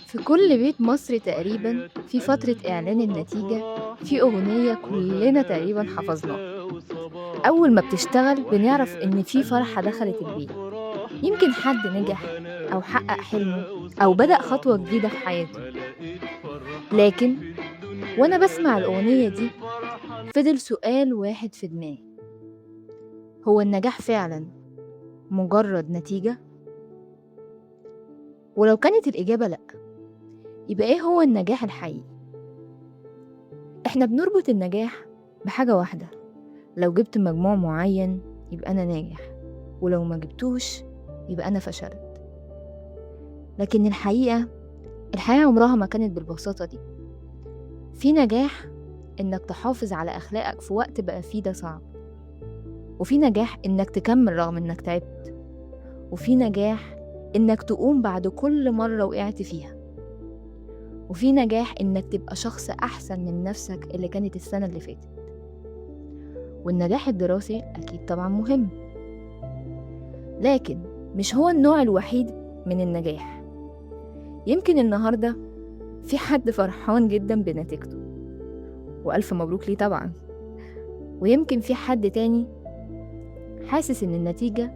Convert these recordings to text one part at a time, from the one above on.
في كل بيت مصري تقريبا في فترة إعلان النتيجة في أغنية كلنا تقريبا حفظناها. أول ما بتشتغل بنعرف إن في فرحة دخلت البيت، يمكن حد نجح أو حقق حلمه أو بدأ خطوة جديدة في حياته. لكن وأنا بسمع الأغنية دي فضل سؤال واحد في دماغي: هو النجاح فعلا مجرد نتيجة؟ ولو كانت الإجابة لأ، يبقى إيه هو النجاح الحقيقي؟ إحنا بنربط النجاح بحاجة واحدة: لو جبت مجموع معين يبقى أنا ناجح، ولو ما جبتوش يبقى أنا فشلت. لكن الحقيقة الحياة عمرها ما كانت بالبساطة دي. في نجاح إنك تحافظ على أخلاقك في وقت بقى فيه ده صعب، وفي نجاح إنك تكمل رغم إنك تعبت، وفي نجاح إنك تقوم بعد كل مرة وقعت فيها، وفي نجاح إنك تبقى شخص أحسن من نفسك اللي كانت السنة اللي فاتت. والنجاح الدراسي أكيد طبعا مهم، لكن مش هو النوع الوحيد من النجاح. يمكن النهاردة في حد فرحان جدا بنتيجته، وألف مبروك ليه طبعا، ويمكن في حد تاني حاسس إن النتيجة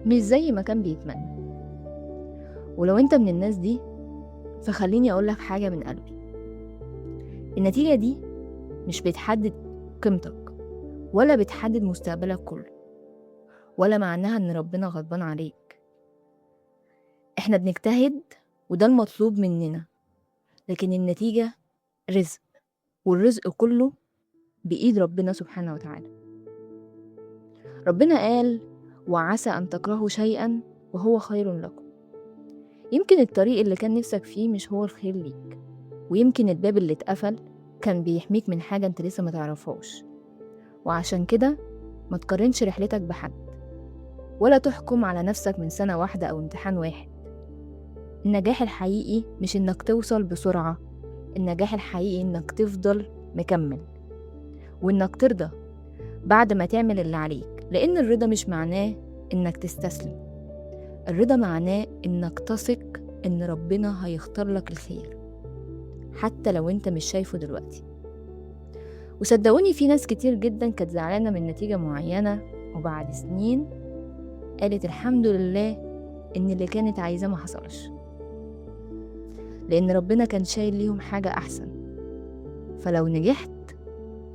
مش زي ما كان بيتمنى. ولو أنت من الناس دي فخليني أقولك حاجة من قلبي: النتيجة دي مش بتحدد قيمتك، ولا بتحدد مستقبلك كله، ولا معناها إن ربنا غضبان عليك. إحنا بنجتهد وده المطلوب مننا، لكن النتيجة رزق، والرزق كله بإيد ربنا سبحانه وتعالى. ربنا قال: وعسى أن تكرهوا شيئا وهو خير لكم. يمكن الطريق اللي كان نفسك فيه مش هو الخير ليك، ويمكن الباب اللي اتقفل كان بيحميك من حاجة انت لسه ما تعرفهاش. وعشان كده ما تقارنش رحلتك بحد، ولا تحكم على نفسك من سنة واحدة أو امتحان واحد. النجاح الحقيقي مش إنك توصل بسرعة، النجاح الحقيقي إنك تفضل مكمل، وإنك ترضى بعد ما تعمل اللي عليك. لأن الرضا مش معناه إنك تستسلم، الرضا معناه إنك تثق إن ربنا هيختار لك الخير حتى لو إنت مش شايفه دلوقتي. وصدقوني في ناس كتير جدا كانت زعلانة من نتيجة معينة، وبعد سنين قالت الحمد لله إن اللي كانت عايزاه ما حصلش، لأن ربنا كان شايل ليهم حاجة أحسن. فلو نجحت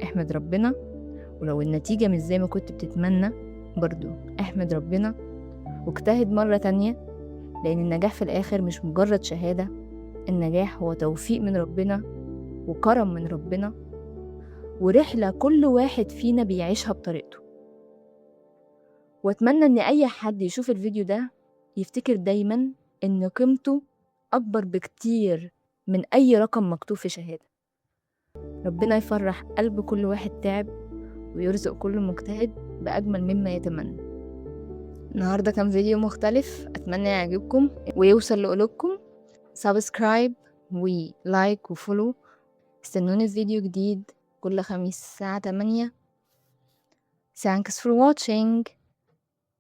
احمد ربنا، ولو النتيجة مش زي ما كنت بتتمنى برضو احمد ربنا واجتهد مرة تانية، لأن النجاح في الآخر مش مجرد شهادة. النجاح هو توفيق من ربنا وكرم من ربنا ورحلة كل واحد فينا بيعيشها بطريقته. وأتمنى إن أي حد يشوف الفيديو ده يفتكر دايما إن قيمته أكبر بكتير من أي رقم مكتوب في شهادة. ربنا يفرح قلب كل واحد تعب، ويرزق كل مجتهد بأجمل مما يتمنى. النهاردة كان فيديو مختلف، أتمنى يعجبكم ويوصل لقلوبكم. subscribe و like و follow. استنوني في فيديو جديد كل خميس الساعة 8. Thanks for watching.